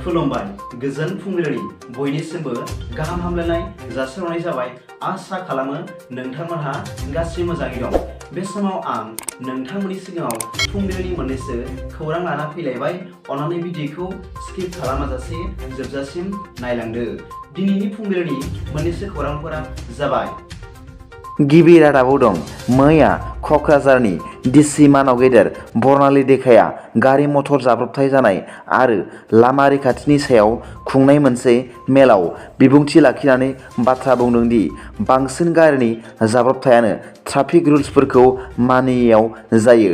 खुलुमबाय गोजोन फुंबिलिनि बयनिसिमबो गाहाम हामलायनाय जासिहरनाय जाबाय। आसा खालामो नोंथांमोनहा गासै मोजाङै दं। बे समाव आं नोंथांमोननि सिगाङाव फुंबिलिनि मोननैसो खौरां लाना फैलायबाय। अन्नानै भिडिअखौ स्किप खालामाजासे जोबजासिम नायलांदो। दिनैनि फुंबिलिनि मोननैसो खौरांफोरा जाबाय। गिबि रादाबाव दं। मैया क'क्राझारनि डिसि मानाव गेदेर बरनालि देखाया गारि मटर जाब्रबथाय जानाय आरो लामा रैखाथिनि सायाव खुंनाय मोनसे मेलाव बिबुंथि लाखिनानै बाथ्रा बुंदों दि बांसिन गारिनि जाब्रबथायानो ट्राफिक रुल्सफोरखौ मानियैयाव जायो।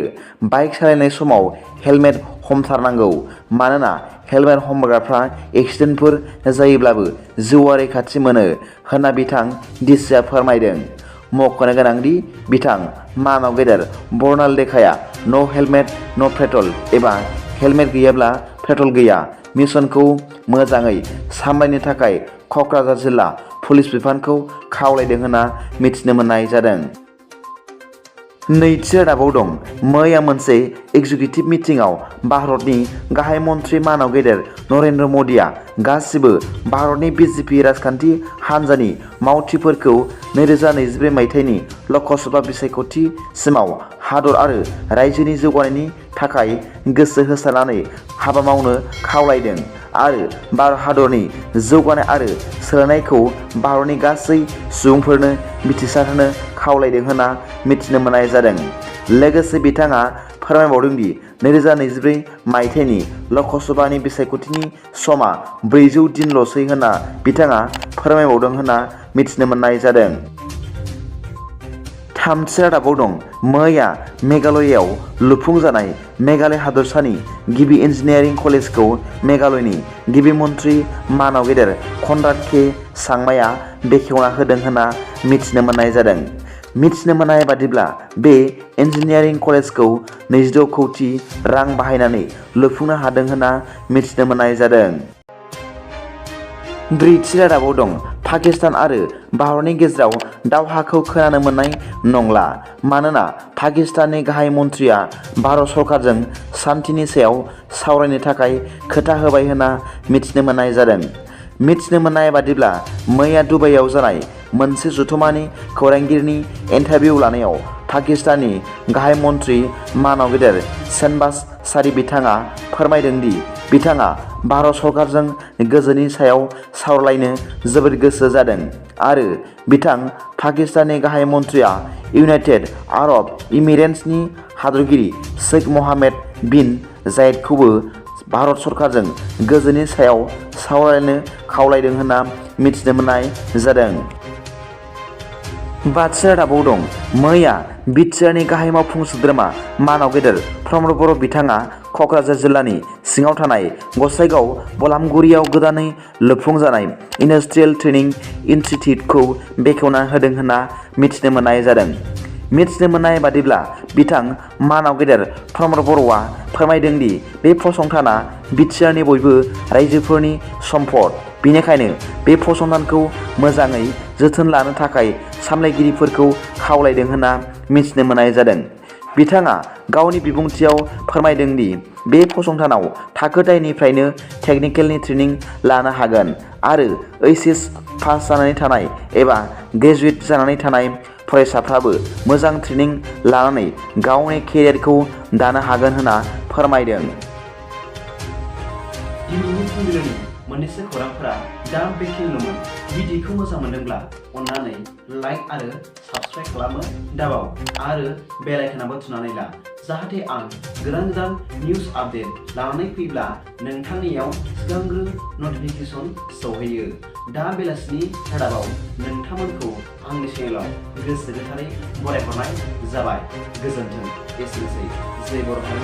बाइक सालायनाय समाव हेलमेट हमथारनांगौ, मानोना हेलमेट हमग्राफ्रा एक्सिडेन्टफोर जायोब्लाबो जिउआ रैखाथि मोनो होनना बिथां डिसिआ फोरमायदों। मख'नो गोनांदि बिथां मानाव गेदेर बरनाल देखाया न' हेलमेट न' पेट्रल एबा हेलमेट गैयाब्ला पेट्रल गैया मिशनखौ मोजाङै सामलायनो थाखाय क'क्राझार जिल्ला पुलिस बिफानखौ खावलायदों होनना मिथिनो मोननाय जादों। नैथि रादाबाव दं। मैया मोनसे एग्जिकिउटिभ मिटिंआव भारतनि गाहाय मन्थ्रि मानाव गेदेर नरेन्द्र मदिआ गासिबो भारतनि बिजेपि राजखान्थि हान्जानि मावथिफोरखौ 2024 मायथाइनि लक'स'भ बिसायख'थि सिमाव हादर आरो रायजोनि जौगानायनि थाखाय गोसो होसारनानै हाबा मावनो खावलायदों आरो भारत हादरनि जौगानाय आरो सोलायनायखौ भारतनि गासै सुबुंफोरनो मिथिसार होनो खावलायदों होनना मिथिनो मोननाय जादों। लोगोसे बिथाङा फोरमायबावदों दि 2024 मायथाइनि लक'सभानि बिसायख'थिनि समा 400 दिनल'सै होनना बिथाङा फोरमायबावदों होनना मिथिनो मोननाय जादों। थामथि रादाबाव दं। मैया मेघालयआव लुफुंजानाय मेघालय हादरसानि गिबि इन्जिनियारिं कलेजखौ मेघालयनि गिबि मन्थ्रि मानाव गेदेर कनराड के सांमाया बेखेवना होदों होनना मिथिनो मोननाय जादों। मिथिनो मोननाय बादिब्ला बे इन्जिनियारिं कलेजखौ 26 कौटि रां बाहायनानै लुफुंनो हादों होनना मिथिनो मोननाय जादों। ब्रैथि रादाबाव दं। पाकिस्तान आरो भारतनि गेजेराव दावहाखौ खोनानो मोननाय नंला, मानोना पाकिस्ताननि गाहाय मन्थ्रिया भारत सरकारजों सान्थिनि सायाव सावरायनो थाखाय खोथा होबाय होनना मिथिनो मोननाय जादों। मिथिनो मोननाय बादिब्ला मैया दुबाइआव जानाय मोनसे जथुम्मानि खौरांगिरिनि इन्टारभिउ लानायाव पाकिस्ताननि गाहाय मन्थ्रि मानाव गेदेर शहबाज शरीफ बिथाङा फोरमायदों दि बिथाङा भारत सरकारजों गोजोननि सायाव सावरायनो जोबोद गोसो जादों आरो बिथां पाकिस्ताननि गाहाय मन्थ्रिया इउनाइटेड आरब इमिरेट्सनि हादरगिरि शेख मोहाम्मद बिन जायेदखौबो भारत सरकारजों गोजोननि सायाव सावरायनो खावलायदों होनना मिथिनो मोननाय जादों। बाथि रादाबाव दं। मैया बिटिआरनि गाहाय मावफुं सोद्रोमा मानाव गेदेर प्रमद बर' बिथाङा क'क्राझार जिल्लानि सिङाव थानाय गसाइगाव बलामगुरियाव गोदानै लुफुंजानाय इन्डास्ट्रियेल ट्रेनिं इनस्टिट्युटखौ बेखेवना होदों होनना मिथिनो मोननाय जादों। मिथिनो मोननाय बादिब्ला बिथां मानाव गेदेर प्रमद बर'आ फोरमायदों दि बे फसंथाना बिटिआरनि बयबो रायजोफोरनि सम्पद, बेनिखायनो बे फसंथानखौ मोजाङै जोथोन लानो थाखाय सामलायगिरिफोरखौ खावलायदों होनना मिथिनो मोननाय जादों। बिथाङा गावनि बिबुंथियाव फोरमायदों दि बे फसंथानाव थाखो 10 निफ्रायनो टेकनिकेलनि ट्रेनिं लानो हागोन आरो एचएस पास जानानै थानाय एबा ग्रेजुवेट जानानै थानाय फरायसाफ्राबो मोजां ट्रेनिं लानानै गावनि केरियारखौ दानो हागोन होनना फोरमायदों। दिनैनि फुंबिलिनि मोननैसो खौरांफोरा दा बेखिनिल'मोन। भिडिअखौ मोजां मोनदोंब्ला अन्नानै लाइक आरो साबस्क्राइब खालामनो दाबाव आरो बेल आइकनआबो थुनानै ला, जाहाथे आं गोदान निउज आपडेट लानानै फैब्ला नोंथांनियाव सिगांग्रो नटिफिकेसन सौहैयो। दा बेलासिनि रादाबाव नोंथांमोनखौ आंनि चेनेलाव गोसो गोथारै बरायहरनाय जाबाय। गोजोन्थों। एसेनोसै। जय बर'।